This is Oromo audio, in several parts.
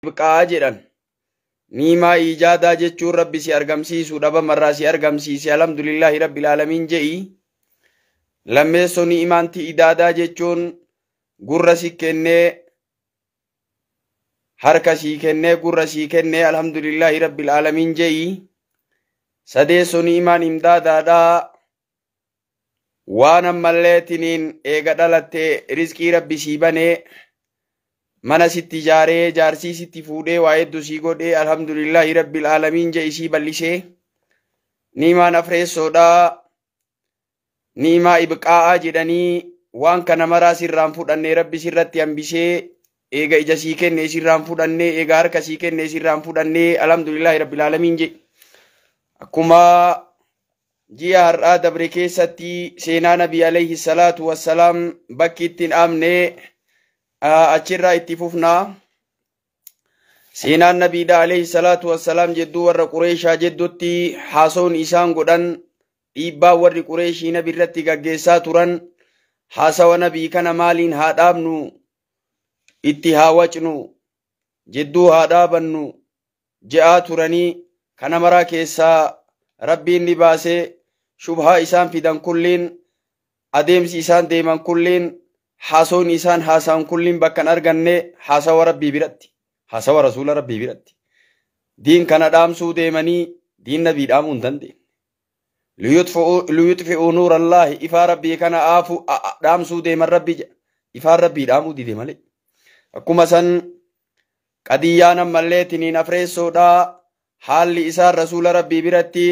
Ibqaa jedhan. Ni'imaa ijaadaa jechuun Rabbi si argamsiisu dhabamarraa si argamsiise, alhamdulillahi rabbil aalamiin je'i. Lammeessoo ni'imaanti idaadaa jechuun gurra si kennee, harka sii kennee, gurra sii kennee, alhamdulillahi rabbil aalamiin je'i. Sadeessoo ni'imaan imdaadaadhaa, waan ammallee tiniin eega dhalatte rizqii Rabbi sii banee, mana sitti ijaaree, jaarsii sitti fuudhee, waa hedduu sii godhee, alhamdulillahi rabbil aalamiin je'i sii bal'isee. Ni'imaan afreessoodhaa ni'imaa ibqaa'aa jedhanii, waan kana maraa sirraan fudhannee Rabbi sirratti hambisee, eega ija sii kenne sirraan fudhannee, eega harka sii kenne sirraan fudhannee, alhamdulillahi rabbil aalamiin je'i. Akkuma ji'a har'aa dabre keessatti seenaa Nabii alayhi salaatu wassalaam bakki ittiin dhaabne achirraa itti fufnaa. Seenaan Nabiidha alayhi salaatu wassalaam jedduu warra Qureeshaa jeddutti haasoon isaan godhan, dhiibbaa warri Qureeshii Nabi irratti gaggeessaa turan, haasawa Nabii kana maaliin haa dhaabnu, itti haa wacnu, jedduu haa dhaabannu je'aa turanii, kana maraa keessaa Rabbiin ni baasee, shubhaa isaan fidan kulliin, adeemsi isaan deeman kulliin, haasoon isaan haasa'an kulliin bakka hin arganne haasawa Rabbii biratti, haasawa Rasuula Rabbii biratti. Diin kana dhaamsuu deemanii diin Nabii dhaamuu hin dandeenye. Liyutfi'uu nuurallaahi, ifaa Rabbii kana aafu dhaamsuu deeman Rabbi jedha. Ifaan Rabbii dhaamuu dide malee. Akkuma san qadiyyaan ammallee tiniin afreessoodhaa, haalli isaan Rasuula Rabbii biratti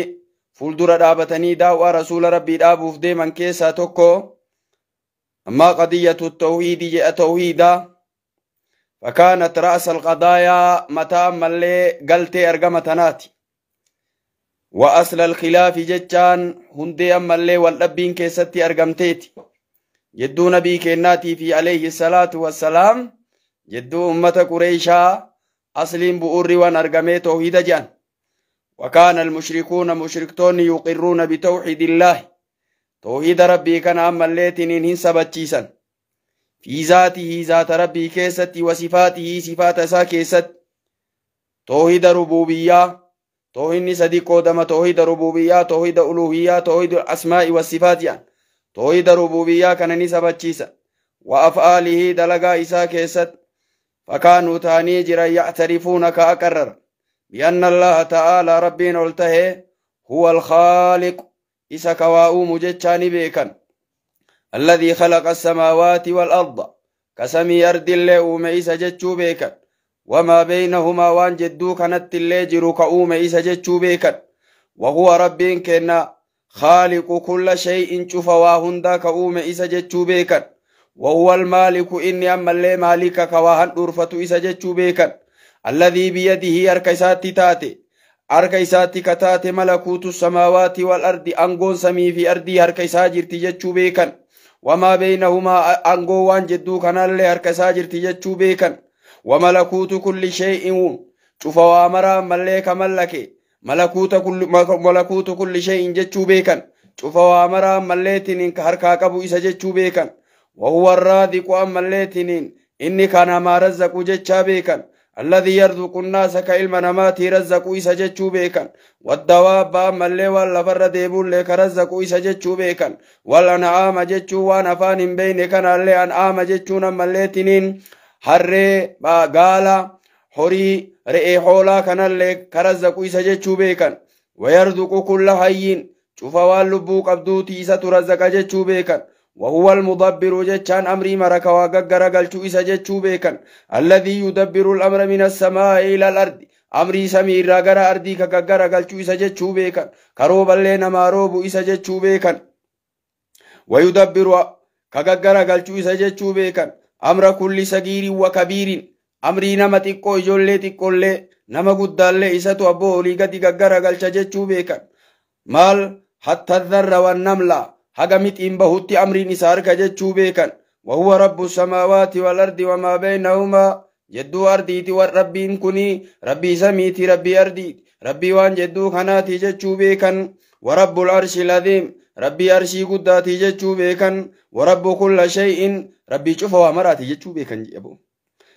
fuuldura dhaabatanii daawwaa Rasuula Rabbii dhaabuuf deeman keessaa tokko ammaa qadiyyatu tawhiidii jedha, tawhiidaa. Fakaanat ra'sa alqadaayaa, mataa ammallee galtee argama tanaati. Wa asla alkhilaafi jechaan hundee ammallee wal dhabbiin keessatti argamteeti. Jedduu Nabii kennaatii fi alayhi salaatu wassalaam jedduu ummata Qureeshaa asliin bu'uurri waan argamee tawhiida jedhan. وكان المشركون مشركتون يقرون بتوحيد الله، توحيد ربي كان أما الليتنين هن سبتشيسا، في ذاته ذات ربي كيست، وصفاته صفات سا كيست. توحيد ربوبية، توحيد سدي قدم، توحيد ربوبية، توحيد ألوهية، توحيد الأسماء والصفات يعني. توحيد ربوبية كان نسبتشيسا وأفعاله دلقا إسا كيست. فكانوا تاني جرا يعترفون كأكرر بأن الله تعالى ربين قلته هو الخالق، إسا كواؤم جتشاني بيكا، الذي خلق السماوات والأرض، كسمي أرض الله أوم إسا جتشو بيكا، وما بينهما وان جدو كانت اللي جرو كأوم إسا جتشو بيكا. وهو ربين كنا خالق كل شيء شفواهن كأوم إسا جتشو بيكا. وهو المالك، إني أما اللي مالك كواهن أرفة إسا جتشو بيكا، الذي بيده أركيساتي تاتي، أركيساتي كتاتي ملكوت السماوات والأرض، أنقون سمي في أرضي أركيسا جرتي جتشو بيكا، وما بينهما أنقو وان جدو كان اللي أركيسا جرتي جتشو بيكا. وملكوت كل شيء، شوفوا مرا ملك ملكي ملكوت كل شيء جتشو بيكا، شوفوا مرا مليتنين كهركا كبو إسا جتشو بيكا. وهو الرازق أما الليتنين إني كان ما رزق جتشا بيكا، الذي يرزق الناس كعلم نماتي رزق إسا جتشو بيكا. والدواب أما اللي ولا فر ديبون لك رزق إسا جتشو بيكا. والأنعام جتشو وانفان بين كان اللي أنعام جتشو نما الليتنين harree gaala horii re'ee hoolaa kanallee karazzaqu isa jechuu beekan. Wayarzuqu kulla hayyin, cufa waan lubbuu qabduuti isatu razzaqa jechuu beekan. وهو المدبر جتشان أمري مركا وغغر غلچو إسا جتشو بيكن، الذي يدبر الأمر من السماء إلى الأرض، أمري سمي راغر أرضي كغغر غلچو إسا جتشو بيكن، كروب اللي نما روبو إسا جتشو بيكن. ويدبر كغغر غلچو إسا جتشو بيكن أمر كل صغير وكبير، أمري نما تيكو إجولي تيكولي نما قدالي إسا تو أبو لي غدي غغر غلچا جتشو بيكن. مال حتى الذر والنملة haga mixiin bahutti amriin isa harka jechuu beekan. وهو رب السماوات والأرض وما بينهما، جدو أرضيتي والربين كني ربي سميتي ربي أرضيتي ربي وان جدو خناتي جتشو بيكن. ورب العرش العظيم، ربي أرشي قداتي جتشو بيكن. ورب كل شيء، ربي شوفوا مراتي جتشو بيكن. جيبو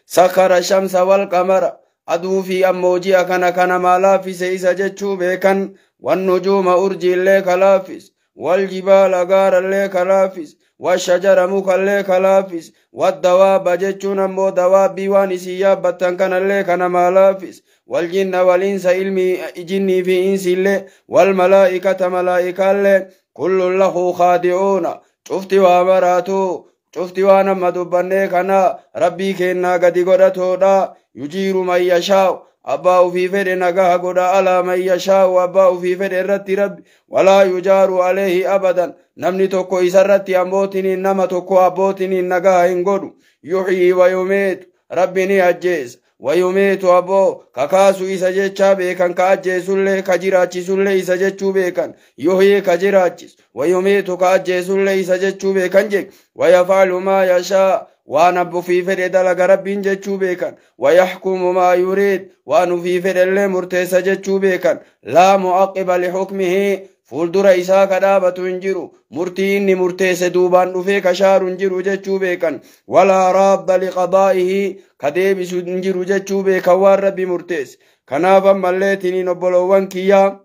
سخر الشمس والقمر، Aduu fi ammoo ji'a kana ka namaa laaffise isa jechuu beekan. Wannujuuma urjiillee ka laaffise. Waljibaala gaarallee ka laaffise. Washajara mukallee ka laaffise. Waddawaaba jechuun ammoo dawaabbii waan isin yaabbattan kanallee ka namaa laaffise. Waljinna waliinsa ilmi jinnii fi insillee. Walmalaa'ikata malaa'ikaallee. Kullun lahu khaadi'uuna. Cufti waa maraatu. Cufti waan amma dubbannee kana rabbii kennaa gadi godhatoodha. Yujiiru man yashaa'u. Abbaa ufii fedhe nagaha godha. Alaa man yashaa'u. Abbaa ufii fedhe irratti rabbi. Walaa yujaaru alayhi abadan. Namni tokko isarratti ammootiniin nama tokko abbootiniin nagaha hin godhu. Yuhyii wa yumiitu. Rabbi ni ajjeesa. Wayumiitu abboo kakaasu isa jechaa beekan ka ajjeesullee ka jiraachisullee isa jechuu beekan. Yuhyii ka jiraachisu. Wayumiitu ka ajjeesullee isa jechuu beekan jedhe. Wayafaalu maa yashaa. Waan ufii fedhe dalaga rabbiin jechuu beekan. Wayaxkumu maa yuriid. Waan ufii fedhellee murteessa jechuu beekan. Laa mu'aqiba lixukmihi. Fuuldura isaa ka dhaabatu hin jiru. Murtii inni murteesse duubaan dhufee ka shaaru hin jiru jechuu beekan. Walaa raadda liqadaa'ihi. Ka deebisu hin jiru jechuu beekan waan rabbi murteesse. Kanaaf ammallee tiniin obbolowwan kiyyaa.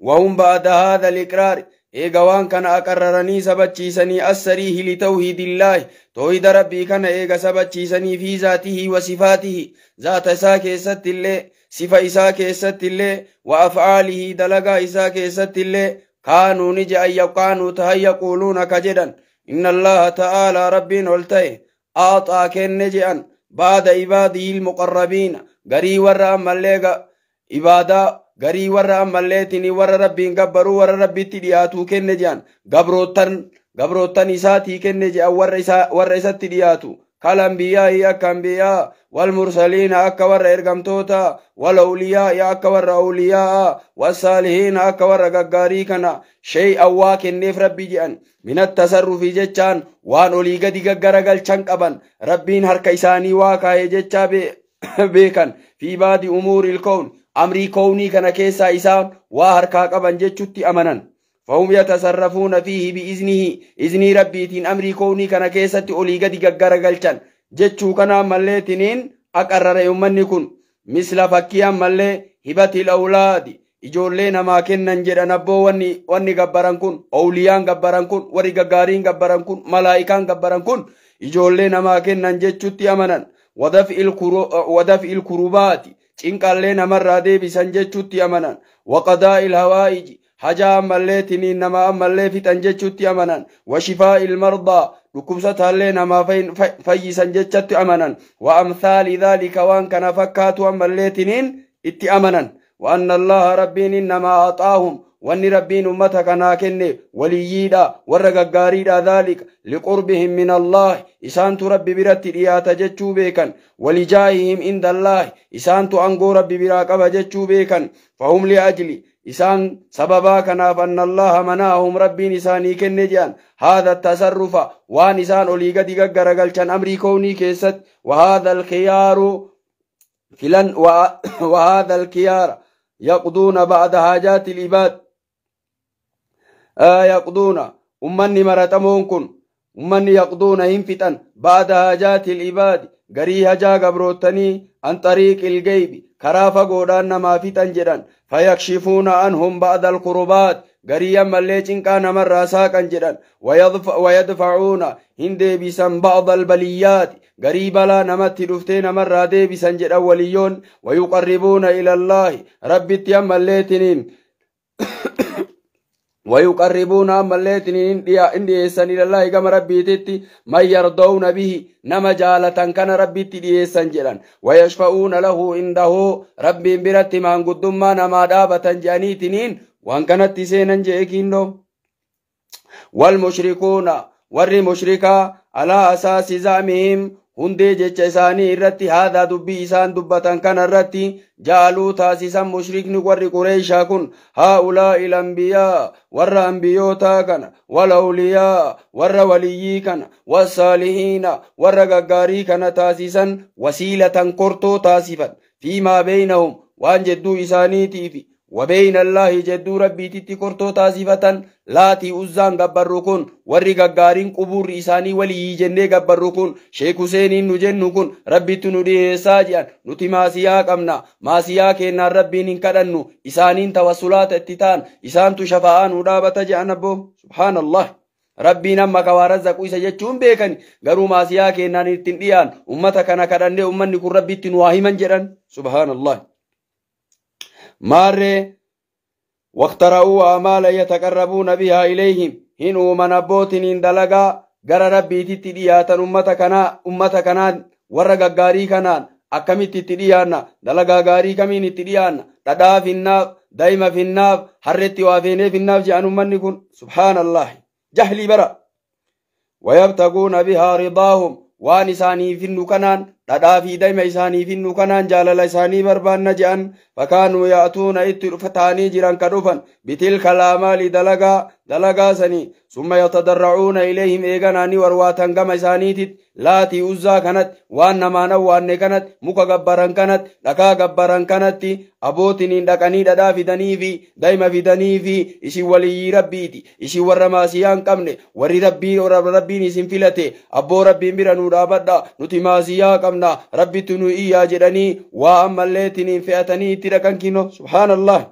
Wahum ba'da haadha liqraari. Eega waan kana aqarraranii sabachiisanii assariihi litawhiidillaahi. Toohida rabbii kana eega sabachiisanii fi zaatihi wa sifaatihi. Zaata isaa keessatti illee sifa isaa keessatti illee wa af'aalihi dalagaa isaa keessatti illee kaanuu ni je'an yaqaanuu tahan yaquuluuna ka jedhan. Inna Allaha ta'aalaa rabbiin ol ta'e aaxaa kenne je'an baada ibaadihi ilmuqarrabiina. Garii warra ammallee ibaadaa garii warra ammalleetini warra rabbiin gabbaruu warra rabbitti dhiyaatuu kenne je'an. Gabroottan isaatii kenne je'an warra isatti dhiyaatu. Kal anbiyaa'i akka anbiyaa, wal mursaliina akka warra ergamtoota, wal awliyaa'i akka warra awliyaa'a, wassaalihiina akka warra gaggaarii kana shay'an waa kenneef rabbi je'an. Minat tasarrufi jechaan waan olii gadi gaggaragalchan qaban rabbiin harka isaanii waa kaa'e jechaa beekan. Fi baadi umuuril kown amrii kownii kana keessaa isaan waa harkaa qaban jechutti amanan. Fahum yatasarrafuuna fiihi biiznihi. Iznii rabbiitiin amrii kownii kana keessatti olii gadi gaggaragalchan jechuu kana ammallee tiniin aqarrare ummanni kun. Misla fakkii ammallee hibatil awlaadi. Ijoollee namaa kennan jedhan abboo wanni gabbaran kun, awliyaan gabbaran kun, warri gaggaariin gabbaran kun, malaa'ikaan gabbaran kun ijoollee namaa kennan jechutti amanan. Wadaf'il kurubaati. Cinqallee namarraa deebisan jechutti amanan. Waqadaa'il hawaa'iji. Hajaa ammallee tiniin nama ammallee fixan jechutti amanan. Washifaa'il mardaa. Dhukkubsataallee namaa fayyisan jechatti amanan. Wa amthaali dhaalika waan kana fakkaatu ammallee tiniin itti amanan. Wa anna Allaha rabbiin innamaa axaahum. Wanni rabbiin ummata kanaa kenne waliyyiidha warra gaggaariidha dhaalika liqurbihim min Allahi. Isaantu rabbi biratti dhiyaata jechuu beekan. Walijaahihim inda Allahi. Isaantu angoo rabbi biraa qaba jechuu beekan. Fahum liajli. Isaan sababaa kanaaf anna Allaha manaahum rabbiin isaanii kenne jedhan. Haadha tasarrufa waan isaan olii gadi gaggaragalchan amrii kownii keessatti. Wahaadha alkhiyaaru filan wahaadha alkiyaara yaqduuna ba'da haajaati libaad. Yaqduuna ummanni maratamoon kun ummanni yaqduuna hin fixan ba'da haajaati libaadi. Garii hajaa gabroottanii an xariiqil geybi karaa fagoodhaan namaa fixan jedhan. Fayakshifuuna anhum ba'da alkurubaat. Garii ammallee cinqaa namarraa saaqan jedhan. Wayadfacuuna hin deebisan ba'da albaliyyaati. Garii balaa namatti dhuftee namarraa deebisan jedhan waliyyoon. Wayuqarribuuna ila Allaahi. Rabbitti ammalleetiniin ويقربون أمليتنين إن ديسان إلى الله كما ربي تتي من يرضون به نما جالة كان ربي تديسان جلان. ويشفعون له عنده ربي برت من قدما نما دابة جانيتنين وان كانت تسينا جيكينو. والمشركون ور مشركا على أساس زعمهم hundee jecha isaanii irratti haadha dubbii isaan dubbatan kana irratti jaaluu taasisan mushrikni warri Qureeshaa kun haa'ulaa'i lambiyaa warra ambiyootaa kana walawliyaa warra waliyyii kana wassaalihiina warra gaggaarii kana taasisan wasiilatan kortoo taasifan fiimaa beeynahum waan jedduu isaaniitiifi وبين الله جدو ربي تتكرتو تاسفة لاتي أزان قبركون وري قارين قبور إساني ولي جنة قبركون شيخ حسين نجنكون ربي تنودي ساجيا نتي ماسيا قمنا ماسيا كنا ربي نكدنو إسانين توسلات التتان إسان تشفاء ودابة جانبو سبحان الله ربي نما كوارزق ويسا جتشون بيكن غرو ماسيا كنا نتنديان أمتا كنا كدنه أمني كن ربي تنواهي من جران سبحان الله ماري واخترعوا أعمالا يتقربون بها إليهم هنو من أبوتين دلقا غر ربي تتدياتا أمتا كنان ورقا غاري كنان أكمي تتديانا دلقا غاري كمين تتديانا تدا في الناف دايما في الناف حرتي وافيني في الناف جانو منكن سبحان الله جهلي برا ويبتغون بها رضاهم وان إساني في النكنان dhadhaa fi daa'ima isaanii finnu kanaan jaalala isaanii barbaanna je'an fakaanuu yaa'atuuna itti dhufataanii jiran ka dhufan bitilka laamaali dalagaa dalagaa sanii summa yatadarracuuna ilayhim eeganaanii warwaatan gama isaaniitit laatii uzzaa kanatti waan namaan awwaanne kanatti muka gabbaran kanatti dhakaa gabbaran kanatti abootiniin dhaqanii dhadhaa fidanii fi daa'ima fidanii fi isin waliyyii rabbiiti isin warra maasiyaa hin qabne warri rabbiin isin filate abboo rabbiin bira nuu dhaabadha nuti maasiyaa qabna rabbitti nu iyyaa jedhanii waa ammallee tiniin fe'atanii itti dhaqan kino subhaanallah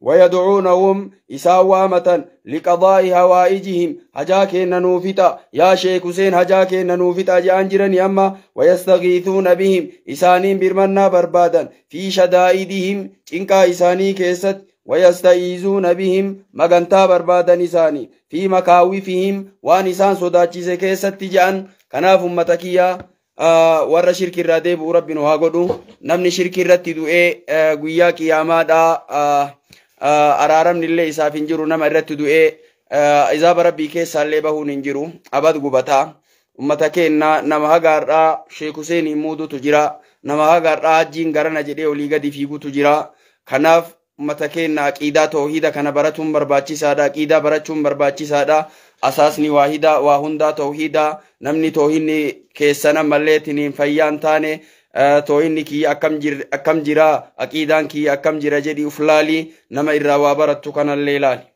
ويدعونهم إساوامة لقضاء هوائجهم هجاك ننوفتا يا شيخ حسين هجاك ننوفتا جانجرني أما ويستغيثون بهم إسانين برمنا بربادا في شدائدهم چنكا إساني كيست ويستعيذون بهم مغنتا بربادا إساني في مكاوفهم وان إسان صداچيسه كيست جان كناف أمتكيا warra shirki irraa deebi'u rabbi nu haa godhu namni shirki irratti du'ee guyyaa qiyaamaadha araaramni illee isaaf hin jiru nama irratti du'ee izaaba rabbii keessaallee bahuun hin jiru abad gubataa ummata keenna nama hagaarraa Sheek Huseen muudutu jira nama hagaarraa hajjiin garana jedhee olii gadi fiigutu jira kanaaf ummata keenna aqiidaa toohida kana baratuun barbaachisaadha aqiidaa barachuun barbaachisaadha asaasni waahida waa hundaa toohida namni toohinni keessan ammallee tiniin fayyaan taane toohinni kiyya akkam jira aqiidaan kiyya akkam jira jedhi uf laali nama irraa waa barattu kanallee ilaali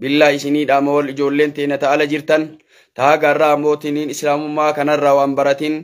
billaa isinii dhaama wal ijoolleen teena ta'ala jirtan taagaarraa mootiniin islaamummaa kanarraa waan baratin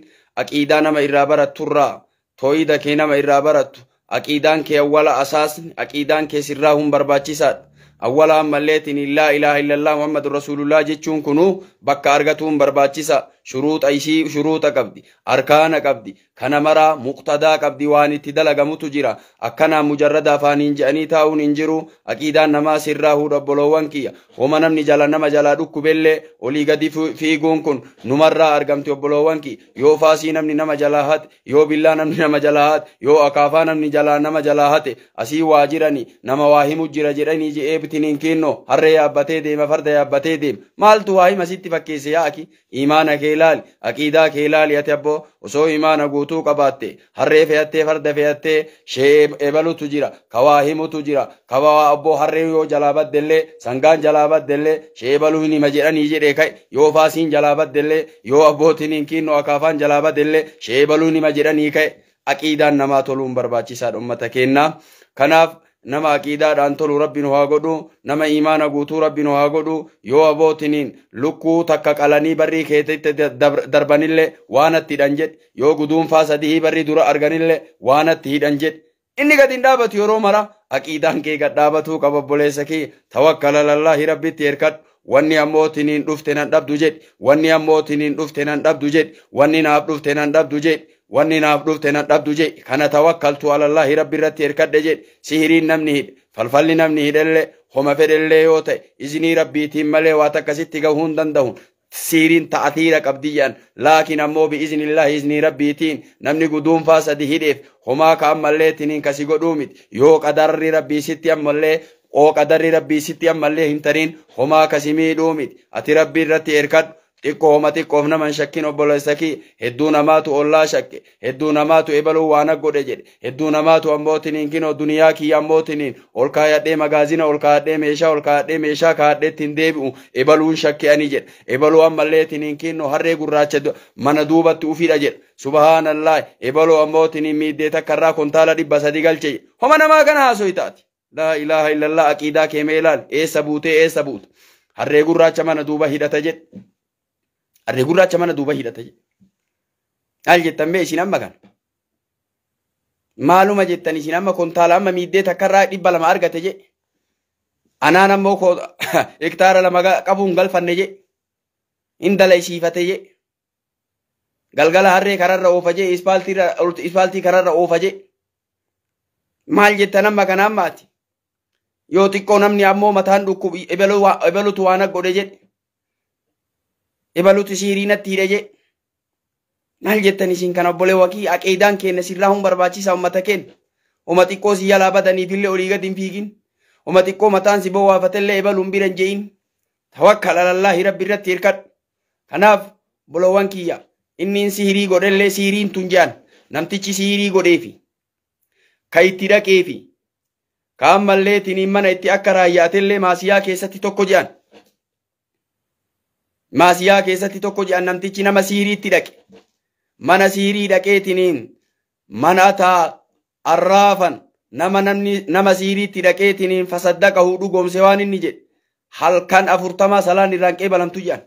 aqiidaa nama irraa baratturraa toohida kee nama irraa barattu aqiidaan kee awwala asaasni aqiidaan kee sirraa hun barbaachisaadha awwala ammalleetiin laa ilaaha illallah muhammadun rasuulullah jechuun kunuu bakka argatuun barbaachisa shuruuxa isii shuruuxa qabdi arkaana qabdi kana maraa muqtadaa qabdi waan itti dalagamutu jira akkanaa mujarrada afaaniin je'anii taa'uun hin jiru aqiidaan namaa sirraa huudha obboloowwan kiyya homa namni jala nama jalaa dhukkubellee olii gadi fiiguun kun numarraa argamti obboloowwan kiyya yoo faasii namni nama jalaa hate yoo billaa namni nama jalaa hate yoo akaafaa namni jalaa nama jalaa hate asii waa jirani nama waa himu jira jedhanii je'ee bitiniin kenno harree yaabbatee deema farda yaabbatee deema maaltu waa hima sitti fakkeesse yaa aki imaana kee ilaali aqiidaa kee ilaali ati abboo osoo imaana guutuu qabaatte harree fe'attee farda fe'attee shee ebalutu jira kawaa himutu jira kawaa abboo harree yoo jalaa baddellee sangaan jalaa baddellee shee ebaluu hin hima jedhanii jedhee ka'e yoo faasiin jalaa baddellee yoo abbootiin hin kinnoo akaafaan jalaa baddellee shee ebaluu hin hima jedhanii ka'e aqiidaan namaa toluun barbaachisaadha ummata keenna kanaaf nama aqiidaadhaan tolu rabbi nu haa godhu nama imaana guutuu rabbi nu haa godhu yoo abootiniin lukkuu takka qalanii barrii keetitti darbanillee waan atti hidhan jedhe yoo guduunfaa sadii barrii dura arganillee waan atti hidhan jedhe inni gad hin dhaabatu yeroo mara aqiidaan kee gad dhaabatuu qaba obboleessa kee tawakkal alallaahi rabbitti hirkadhu wanni ammootiniin dhufte nan dhabdu jedhi wanni ammootiniin dhufte nan dhabdu jedhi wanni naaf dhufte nan dhabdu jedhi wanni naaf dhufte nan dhabdu jedhi kana tawakkaltu alallaahi rabbi irratti hirkadhe jedhi sihiriin namni hidhe falfalli namni hidhellee homa fedhellee yoo ta'e izinii rabbiitiin malee waa takkasitti gahuu hin danda'u sihiriin ta'atiira qabdi jedhan laakiin ammoo bi'iznillaahi iznii rabbiitiin namni guduunfaa sadi hidheef homaa ka ammallee tiniin kasi godhuu miti yoo qadarri rabbii sitti ammallee oo qadarri rabbii sitti ammallee hin tarin homaa kasi miidhuu miti ati rabbii irratti hirkadhu xiqqoo homa xiqqoof nama hin shakkin obboleessa kee hedduu namaatu ollaa shakke hedduu namaatu ebaluu waan godhe jedhe hedduu namaatu ammootiniin kinoo duniyaa kiyya ammootiniin ol kaayadhee magaazina ol kaayadhee meeshaa ol kaayadhee meeshaa kaayadhee ittiin deebi'u ebaluun shakke ani jedhe ebaluu ammallee tiniin kinoo harree gurraacha mana duubatti ufiidha jedhe subhaanallah ebaluu ammootiniin miiddee takka irraa kontaala 300 galche homa namaa kana haasoyi taati. Laa ilaaha illallah aqiidaa keemee ilaal. Eessa buutee eessa buuta? Harree gurraacha mana duuba hidhata jedhe. Harree gurraacha mana duuba hidhata jedhe. Maal jettan mee isin amma kana? Maaluma jettan isin amma kontaala amma miiddee takkarraa 200 argate jedhe. Anaan ammoo hektaara 2 qabuun galfanne jedhe. Indala isiifate jedhe. Galgala harree kararra oofa jedhe, ispaaltii kararra oofa jedhe. Maal jettan amma kana ammaati? Yoo xiqqoo namni ammoo mataan dhukkubu ebalutu waan godhe jedhe. Ebalutu sihirii natti hidhe jedhe. Maal jettan isin kana obboleewwan kiyya aqiidaan keenya sirraa hun barbaachisaa uummata keenya. Uma xiqqoo si jalaa badaniifillee olii gadi hin fiigin. Uma xiqqoo mataan si bowwaafatellee ebaluun bira hin je'in. Tawakkal alallaahi rabbi irratti hirkadhu. Kanaaf obboleewwan kiyya inni sihirii godhellee sihiriin tun je'an namtichi sihirii godheefi ka itti dhaqeefi ka ammallee tiniin mana itti akka raayyaatellee maasiyaa keessatti tokko je'an. Maasiyaa keessatti tokko je'an namtichi nama sihiriitti dhaqe. Mana sihirii dhaqee tiniin mana taa arraafan nama namni nama sihiriitti dhaqee tiniin fasaddaqahu dhugoomse waan inni jedhe halkan 40 salaan irraan qeebalamtu je'an.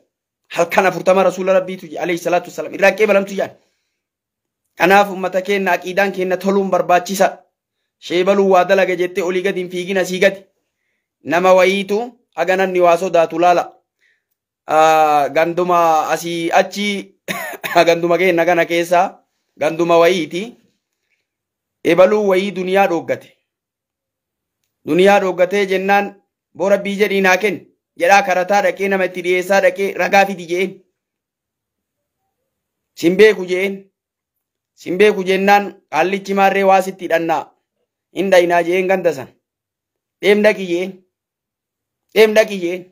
Halkan 40 rasuula rabbiitu jedhe alayhi salaatu wassalaam irraan qeebalamtu je'an. Kanaaf uummata keenya aqiidaan keenya toluun barbaachisa. Sheebaluu waa dalaga jettee olii gadi hin fiigin asii gadi. Nama wayiitu haga namni waa sodaatu laala. Ganduma asii achi ganduma keenya kana keessa ganduma wayiiti. Ebaluu wayii duniyaa dhooggate. Duniyaa dhooggatee jennaan boo rabbii jedhii naa kenni. Jedhaa karataa dhaqee nama itti dhiyeessaa dhaqee ragaa fidi je'een. Sin beeku je'een. Sin beeku jennaan qaallichi maarree waa sitti hidhannaa. Hin dhayinaa je'een ganda san. Deem dhaqi je'een. Deem dhaqi je'een.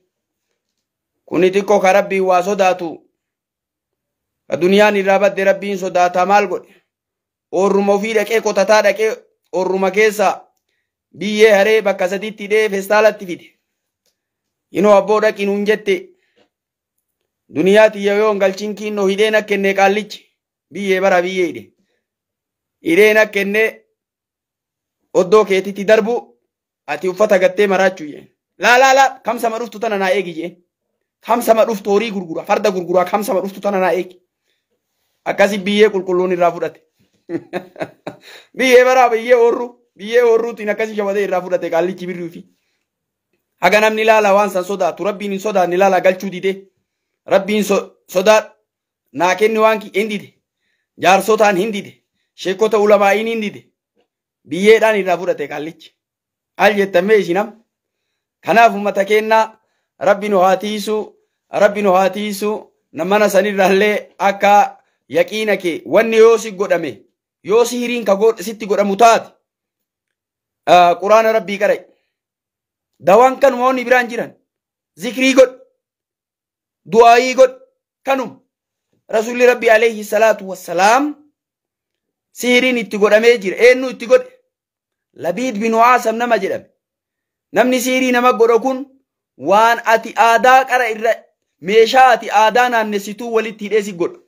Kuni xiqqoo ka rabbiin waa sodaatu. Ka duniyaan irraa badde rabbiin sodaataa maal godhe? Oorruma ofii dhaqee qotataa dhaqee oorruma keessa biyyee haree bakka sadiitti hidhee feestaalatti fide. Inoo abboo dhaqi nuun jette. Duniyaa tiyya yoo hin galchin kinnoo hidheen akka kenne qaallichi biyyee bara biyyee hidhe. Hidheen akka kenne oddoo keetitti darbu ati uffata gattee maraachuu jeen. Laa laa laa kamsama dhuftu tana naa eegi jeen. Kamsama dhuftu horii gurgura farda gurgura kamsama dhuftu tana naa eegi. Akkasi biyyee qulqulluun irraa fudhate. Biyyee bara biyyee horru biyyee horruutiin akkasi shawadee irraa fudhate qaallichi birrii fi. Haga namni laala waan san sodaatu rabbiin hin sodaanne laala galchuu dide. Rabbiin sodaa naa kenni waan hin dide. Jaarsotaan hin dide. Sheekota ulamaa'iin hin dide. Biyyeedhaan irraa fudhate qaallichi. Al jettamee isin amma. Kanaaf uummata keenna rabbi nu haa tiisu rabbi nu haa tiisu mana sanirraallee akka yaqiina kee wanni yoo si godhame yoo sihiriin ka sitti godhamu taate quraana rabbii qara'i. Dawaan kanuma wanni biraan jiran zikrii godh du'aayii godh kanuma rasuulli rabbi alayhi salaatu wassalaam sihiriin itti godhamee jira. Eenyu itti godhe? Labiid bin Aasam nama jedhame. Namni sihirii nama godho kun waan ati aadaa qara irra meeshaa ati aadaa naannessituu walitti hidhee si godha.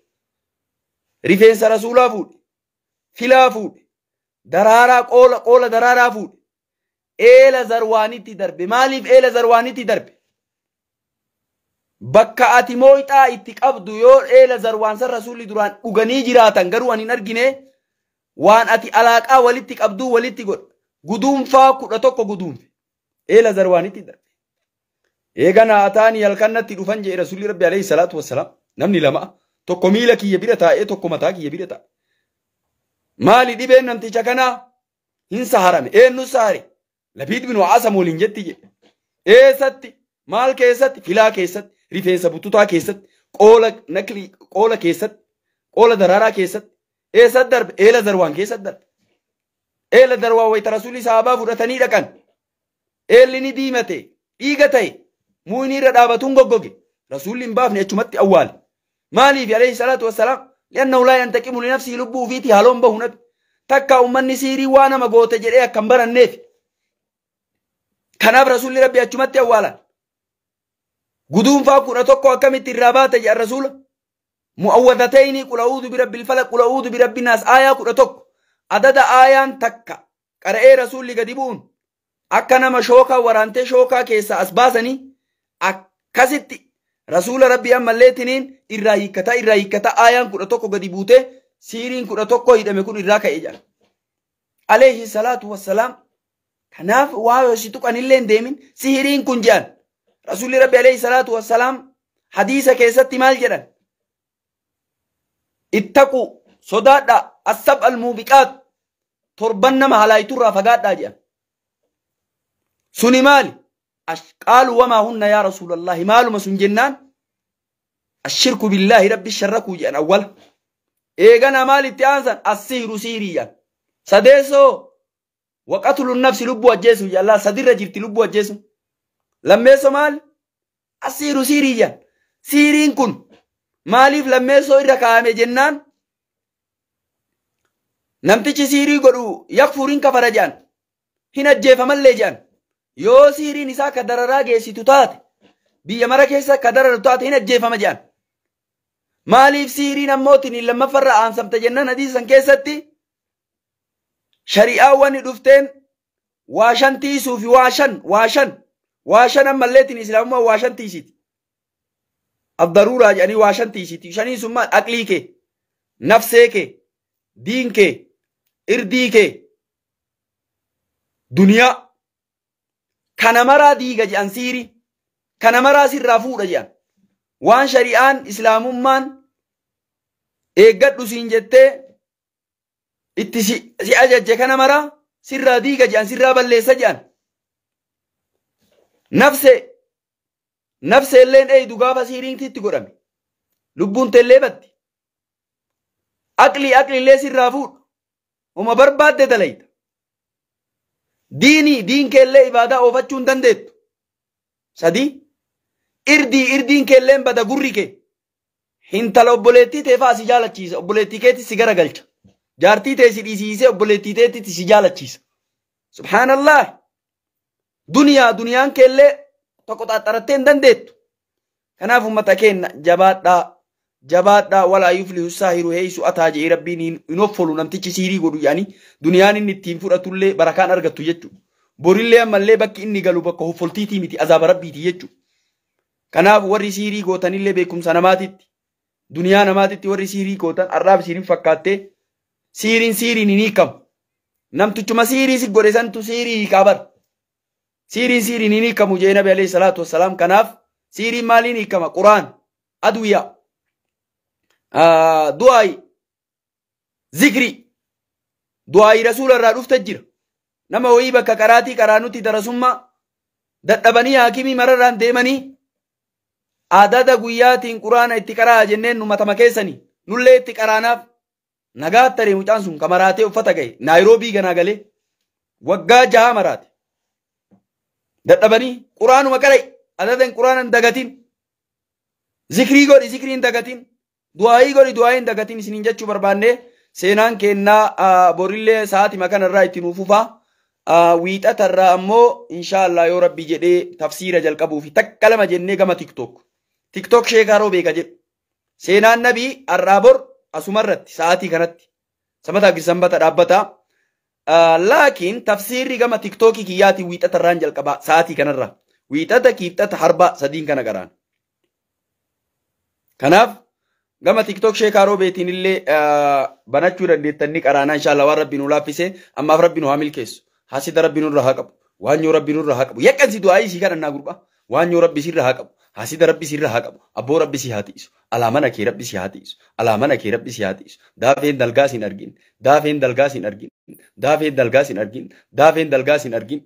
Rifeensa rasuulaa fuudhe, filaa fuudhe, daraaraa qoola qoola daraaraa fuudhe. Eela zarwaanitti darbe. Maaliif eela zarwaanitti darbe? Bakka ati mooyxaa itti qabdu yoo eela zarwaan san rasuulli duraan dhuganii jiraatan garuu ani hin argine waan ati alaaqaa walitti qabduu walitti godha. Guduunfaa 11 guduunfe. Eela zarwaanitti darbe. Eegana ataanii halkannatti dhufan jedhe rasuulli rabbi alayhi salaatu wassalaam. Namni lama tokko miila kiyya bira taa'ee tokko mataa kiyya bira taa'e. Maali dhibeen namticha kanaa? Hin saharame. Eenyu sahare? Labiid bin Aasam waliin jetti jedhe. Eessatti? Maal keessatti? Filaa keessatti, rifeensa bututaa keessatti, qoola naklii qoola keessatti, qoola daraaraa keessatti. Eessatti darbe? Eela zarwaan keessatti darbe. Eela zarwaan wayita rasuulli sahabaa fudhatanii dhaqan. Eelli ni diimate, dhiiga ta'e, muuyni irra dhaabatuun goggoge. Rasuulli hin baafne achumatti awwaale. Maaliif alayhi salaatu wassalaam? Li'annahu laa yantaqimu linafsihi lubbuu ofiitii haaloon bahu nabi. Takka uummanni siirii waa nama goote jedhee akka hin baranneef. Kanaaf rasuulli rabbi achumatti awwaalan. Guduunfaa 11 akkamitti irraa baate jedhan rasuula. Mu'awwadhatayni qul a'uudhu birabbil falaq qul a'uudhu birabbin naas aayaa 11. Adada aayaan takka qara'ee rasuulli gadi bu'uun Akka nama shookaa waraantee shookaa keessaa as baasanii akkasitti rasuula rabbii ammallee tiniin irraa hiikkataa irraa hiikkataa aayaan 11 gadi buutee siiriin 11 hidhame kun irraa ka'e jedha. Alayhi salaatu wassalaam. Kanaaf waa yoo si tuqanillee hin deemin sihiriin kun jedhan. Rasuulli rabbi alayhi salaatu wassalaam hadiisa keessatti maal jedhan? Ittaqu sodaadhaa assab almuubiqaat torban nama halaayiturraa fagaadhaa jedhan. Suni maali? Qaalu wamaa hunna yaa rasuulallahi maaluma sun jennaan ashirku billaahi rabbi sharrakuu jedhan awwala. Eegana maalitti aansan assihru sihirii jedhan. Sadeessoo waqatulu nafsi lubbuu ajjeesu jedhan sadirra jirti lubbuu ajjeesu. Lammeessoo maali? Assihru sihirii jedhan. Sihiriin kun maaliif lammeessoo irra kaa'ame jennaan namtichi sihirii godhu yakfuriin kafara jedhan hin ajjeefamallee jedhan. Yoo sihiriin isaa ka dararaa geessitu taate biyya mara keessa ka dararu taate hin ajjeefama jedhan. Maaliif sihiriin ammootiin lammaffarra aansamte jennaan hadiisan keessatti shari'aan wanni dhufteen waa shan tiisuu fi waa shan waa shan waa shan ammalleetiin islaamummaa waa shan tiisiti. Addaruuraa jedhanii waa shan tiisiti. Shaniin sun maal? Aqlii kee, nafsee kee, diin kee, irdii kee, duniyaa. Kana maraa diiga jedhan siiri. Kana maraa sirraa fuudha jedhan. Waan shari'aan islaamummaan eeggadhu siin jettee itti si ajajje kana maraa sirraa diiga jedhan sirraa balleessa jedhan. Nafsee nafsee illeen eeydu gaafa siiriin itti godhame. Lubbuun teellee batti. Aqlii aqli illee sirraa fuudha. Uma barbaadde dalayta. Diinii diin keellee ibaadaa oofachuu hin dandeettu. Sadii irdii irdiin keelleen bada gurri kee. Hintala obboleettii tee fa'aa si jaalachiisa. Obboleettii keetti si garagalcha. Jaartii tee si dhiisiisee obboleettii teetti si jaalachiisa. Subhaanallah. Duniyaa duniyaan keellee tokko xaxxarattee hin dandeettu. Kanaaf uummata keenya jabaadhaa jabaadhaa walaa yuflihu saahiru heessu ataa jedhee rabbiin hin offolu namtichi siirii godhu jedhanii duniyaan inni ittiin fudhatullee barakaan argattu jechuudha. Borillee ammallee bakki inni galu bakka hoffoltiitii miti azaaba rabbiiti jechuudha. Kanaaf warri siirii gootanillee beekumsa namaatitti duniyaa namaatitti warri siirii gootan har'aaf siiriin fakkaattee siiriin siiriin hin hiikamu. Namtichuma siirii si godhe santu siirii hiikaa bara. Siiriin siiriin hin hiikamu jee Nabi alayhi salaatu wassalaam. Kanaaf siiriin maaliin hiikama? Quraan, adwiyaa, du'aayi, zikri, du'aayi rasuula irraa dhufte jira. Nama wayii bakka qaraatii qaraanutti darasummaa dadhabanii haakimii mararraan deemanii adada guyyaatiin quraana itti qaraa jenneen nu matama keessanii nullee itti qaraanaaf nagaa taree mucaan sun kamaraatee uffata ga'e Naayiroobii ganaa galee waggaa 6 maraate. Dadhabanii quraanuma qara'i adadan quraana hin dagatin zikrii godhi zikrii hin dagatin du'aayii godhi du'aayii hin dagatin isiniin jechuu barbaanne seenaan kennaa borillee sa'aatima kanarraa itti nuuf fufaa. Wiixatarraa ammoo inshaallah yoo rabbi jedhee tafsiira jalqabuu fi takka lama jennee gama TikTok. TikTok sheekaroo beeka jedhu. Seenaan nabii har'aa bor asumarratti sa'aatii kanatti sanbataa fi sanbata dhaabbataa. Laakiin tafsiirri gama TikTokii kiyyaatiin wiixatarraan jalqabaa sa'aatii kanarraa. Wiixata kiibxata harbaa sadiin kana garaan. Kanaaf gama TikTok sheekaroo beetiin illee banachuu dandeettan ni qaraanaa inshaallah waan rabbi nu laaffise ammaaf rabbi nu haa milkeessu. Hasida rabbi nurra haa qabu. Waanyoo rabbi nurra haa qabu. Yaqqansi du'aayii sii kadhannaa gurbaa. Waanyoo rabbi sirra haa qabu. Hasida rabbi sirra haa qabu. Abboo rabbi si haa tiisu. Alaa mana kee rabbi si haa tiisu. Alaa mana kee rabbi si haa tiisu. Daafeen dalgaa sin argin. Daafeen dalgaa sin argin. Daafeen dalgaa sin argin. Daafeen dalgaa sin argin.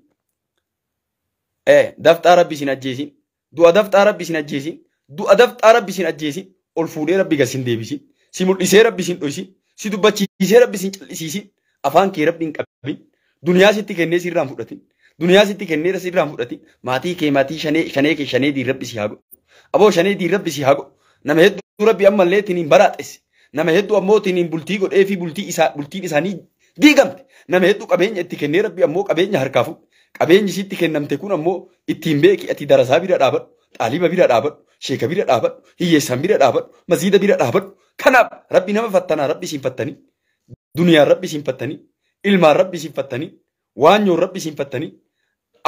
Dafxaa rabbi sin ajjeesin. Du'a dafxaa rabbi sin ajjeesin. Du'a dafxaa rabbi sin ajjeesin. Ol fuudhee rabbi gad sin deebisin. Si mul'isee rabbi sin dhoysin. Si dubbachiisee rabbi sin callisiisin. Afaan kee rabbi hin qabin. Duniyaa sitti kennee sirraan fudhatin. Duniyaa sitti kennee sirraan fudhatin. Maatii kee maatii shanee shanee kee shanee diin rabbi si haa godhu. Aboo shanee diin rabbi si haa godhu. Nama hedduu rabbi ammallee ittiin baraaxesse. Nama hedduu ammoo ittiin bultii godhee fi bultiin isaanii diigamte. Nama hedduu qabeenya itti kennee rabbi ammoo qabeenya harkaa fuudhe. Qabeenyi sitti kennamte kun ammoo ittiin beeki ati darasaa bira dhaabadhu. Xaaliba bira dhaabadhu. Sheeka bira dhaabadhu. Hiyyeessaan bira dhaabadhu. Maziida bira dhaabadhu. Kanaaf rabbi nama fattanaa rabbi siin fattanii. Duniyaan rabbi siin fattanii. Ilmaan rabbi siin fattanii. Waanyoon rabbi siin fattanii.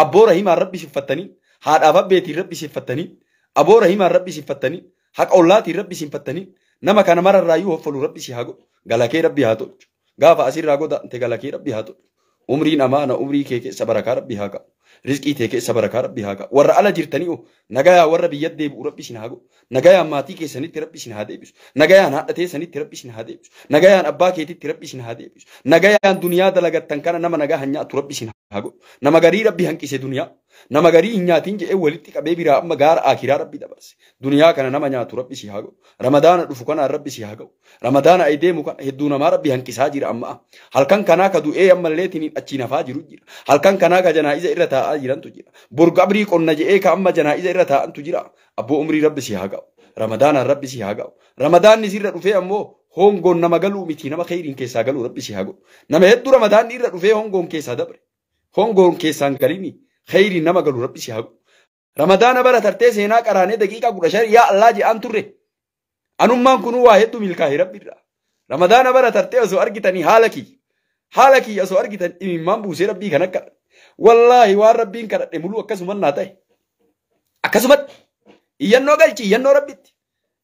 Abboo rahimaan rabbi siffattanii, haadhaaf abbeetiin rabbi siffattanii, aboo rahimaan rabbi siffattanii, haqa ollaatiin rabbi siffattanii, nama kana mararraayyuu hoffalu rabbi si haa godhu. Galakee rabbi haa tolchu. Gaafa asirraa godaante galakee rabbi haa tolchu. Umriin amaana umrii kee keessa barakaa rabbi haa qabu. Rizqii tee keessa barakaa rabbi haa qabu. Warra ala jirtanii nagayaa warra biyya deebi'u rabbi isin haa godhu. Nagayaan maatii keessanitti rabbi isin haa deebisu. Nagayaan haadha teessanitti rabbi isin haa deebisu. Nagayaan abbaa keetitti rabbi isin haa deebisu. Nagayaan duniyaa dalagattan kana nama nagaa hin nyaatu rabbi isin haa godhu. Nama garii rabbi hanqise duniyaa. Nama garii hin nyaatin jedhee walitti qabee biraa amma gaara akiraa rabbi dabarse. Duniyaa kana nama nyaatu rabbi si haa godhu. Ramadaana dhufu kanaan rabbi si haa ga'u. Ramadaana ay deemu kana hedduu namaa rabbi hanqisaa jira amma. Halkan kanaa ka du'ee ammallee tiniin achiin hafaa jiru jira. Halkan kanaa ka janaa'iza irra taa'aa jirantu jira. Bor qabrii qonna jedhee ka amma janaa'iza irra taa'antu jira. Abboo umrii rabbi si haa ga'u. Ramadaanaan rabbi si haa ga'u. Ramadaanni sirra dhufee ammoo hongoon nama galuu miti nama kheyriin keessaa galuu rabbi si haa godhu. Nama hedduu ramadaanni irra dhufee hongoon keessaa dabre. Hongoon keessaan galini kheyriin nama galu rabbi si haa godhu. Ramadaana bara tartee seenaa qaraanee daqiiqaa 15 yaa Allah je'aan turre. Anummaan kunuu waa hedduu milkaa'e rabbi irraa. Ramadaana bara tartee osoo argitanii haala kiyya. Haala kiyya osoo argitan imimmaan buusee rabbii kan akka. Wallaahi waan rabbiin kadhadhe muluu akkasuman naa ta'e. Akkasumatti iyyannoo galchi iyyannoo rabbitti.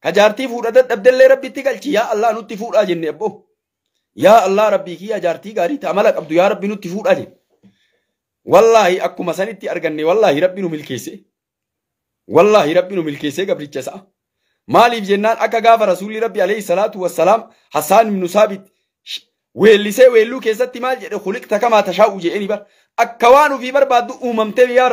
Ka jaartii fuudha dadhabdellee rabbitti galchi yaa Allah nutti fuudhaa jenne abboo. Yaa Allah rabbii kiyya jaartii gaarii ta'a amala qabdu yaa rabbi nutti fuudhaa jenne. Wallaahi akkuma sanitti arganne wallaahi rabbi nu milkeesse. Wallaahi rabbi nu milkeessee gabricha isaa. Maaliif jennaan akka gaafa rasuulli rabbi alayhi salaatu wassalaam Hassaan ibnu Saabit weellisee weelluu keessatti maal jedhe khuliqta kamaa tashaa'u jedheni bar akka waan ofii barbaaddu uumamtee yaa